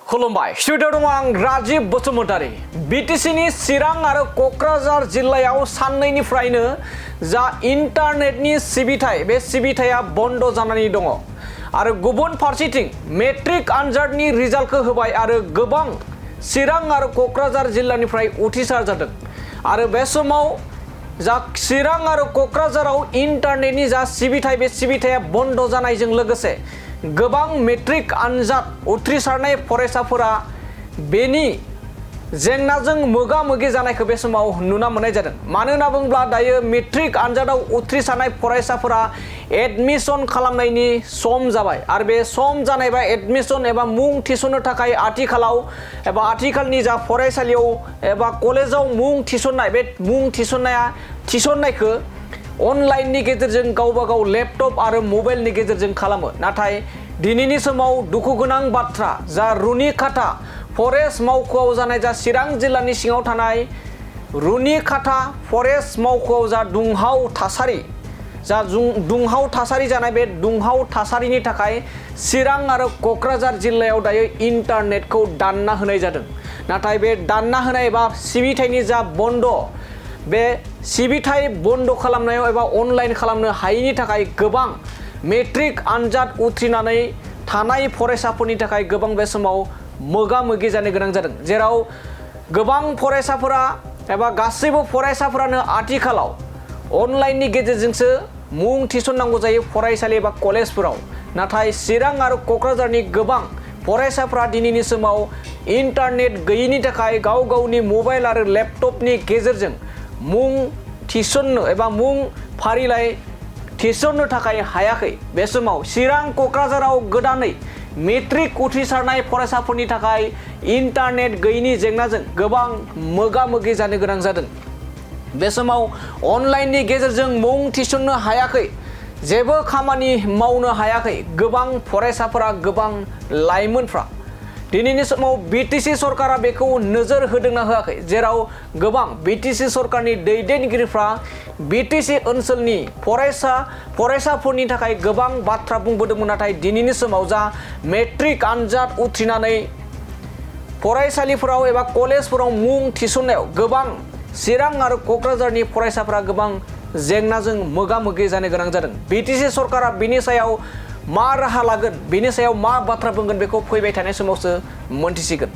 खुलुमबाय स्टुडिअ दङ आं राजीव बसुमतारी बिटिसिनि चिरां आरो कक्राझार जिल्लायाव साननैनिफ्रायनो जा इन्टारनेटनि सिबिथाय बे सिबिथाया बन्द जानानै दङ आरो गुबुन फारसेथिं मेट्रिक आनजादनि रिजाल्टखौ होबाय आरो गोबां चिरां आरो कक्राझार जिल्लानिफ्राय उथ्रिसार जादों आरो बे समाव जा चिरां आरो कक्राझाराव इन्टारनेटनि जा सिबिथाय बे सिबिथाया बन्द जानायजों लोगोसे गोबां मेट्रिक आनजाद उथ्रिसारनाय फरायसाफोरा बेनि जेंनाजों मोगा-मोगि जानायखौ बे समाव नुना मोननाय जादों। मानो होनना बुङोब्ला दायो मेट्रिक आनजादाव उथ्रिसारनाय फरायसाफोरा एडमिशन खालामनायनि सम जाबाय आरो बे सम जानाय बा एडमिशन एबा मुं थिसननो थाखाय आथिखालनि जा फरायसालियाव एबा कलेजाव मुं थिसननाय बे मुं थिसननायखौ अनलाइननि गेजेरजों गावबा गाव लैपटप आरो मबाइलनि गेजेरजों खालामो। नाथाय दिनैनि समाव दुखु गोनां बाथ्रा जा रुनिखाता फरेस्ट मावख'आव जानाय जा चिरां जिल्लानि सिङाव थानाय रुनिखाता फरेस्ट मावख'आव जा दुंहाव थासारि जानाय बे दुंहाव थासारिनि थाखाय चिरां आरो कक्राझार जिल्लायाव दायो इन्टारनेटखौ दानना होनाय जादों। नाथाय बे दानना होनाय एबा सिबिथायनि जा बन्द बे सिबिथाय बन्द खालामनायाव एबा अनलाइन खालामनो हायैनि थाखाय गोबां मेट्रिक आनजाद उथ्रिनानै थानाय फरायसाफोरनि थाखाय गोबां बे समाव मोगा-मोगि जानो गोनां जादों। जेराव गोबां फरायसाफोरा एबा गासैबो फरायसाफोरानो आथिखालाव अनलाइननि गेजेरजोंसो मुं थिसननांगौ जायो फरायसालि एबा कलेजफोराव। नाथाय चिरां आरो कक्राझारनि गोबां फरायसाफोरा दिनैनि समाव इन्टारनेट गैयैनि थाखाय गाव गावनि मबाइल आरो लैपटपनि गेजेरजों मुं थिसन्नो एबा मुं फारिलाइ थिसन्नो थाखाय हायाखै। बे समाव चिरां कक्राझाराव गोदानै मेट्रिक उथ्रिसारनाय फरायसाफोरनि थाखाय इन्टारनेट गैयैनि जेंनाजों गोबां मोगा-मोगि जानो गोनां जादों। बे समाव अनलाइननि गेजेरजों मुं थिसन्नो हायाखै, जेबो खामानि मावनो हायाखै गोबां फरायसाफोरा, गोबां लाइमोनफ्रा। दिनैनि समाव बिटिसि सरकारा बेखौ नोजोर होदोंना होआखै, जेराव गोबां बिटिसि सरकारनि दैदेनगिरिफ्रा बिटिसि ओनसोलनि फरायसाफोरनि थाखाय गोबां बाथ्रा बुंबोदोंमोन। नाथाय दिनैनि समाव जा मेट्रिक आनजाद उथ्रिनानै फरायसालिफोराव एबा कलेजफोराव मुं थिसननायाव गोबां चिरां आरो कक्राझारनि फरायसाफोरा गोबां जेंनाजों मोगा-मोगि जानो गोनां जादों। बिटिसि सरकारा बिनि सायाव मा राहा लागोन, बेनि सायाव मा बाथ्रा बुंगोन बेखौ फैबाय थानाय समावसो मोनथिसिगोन।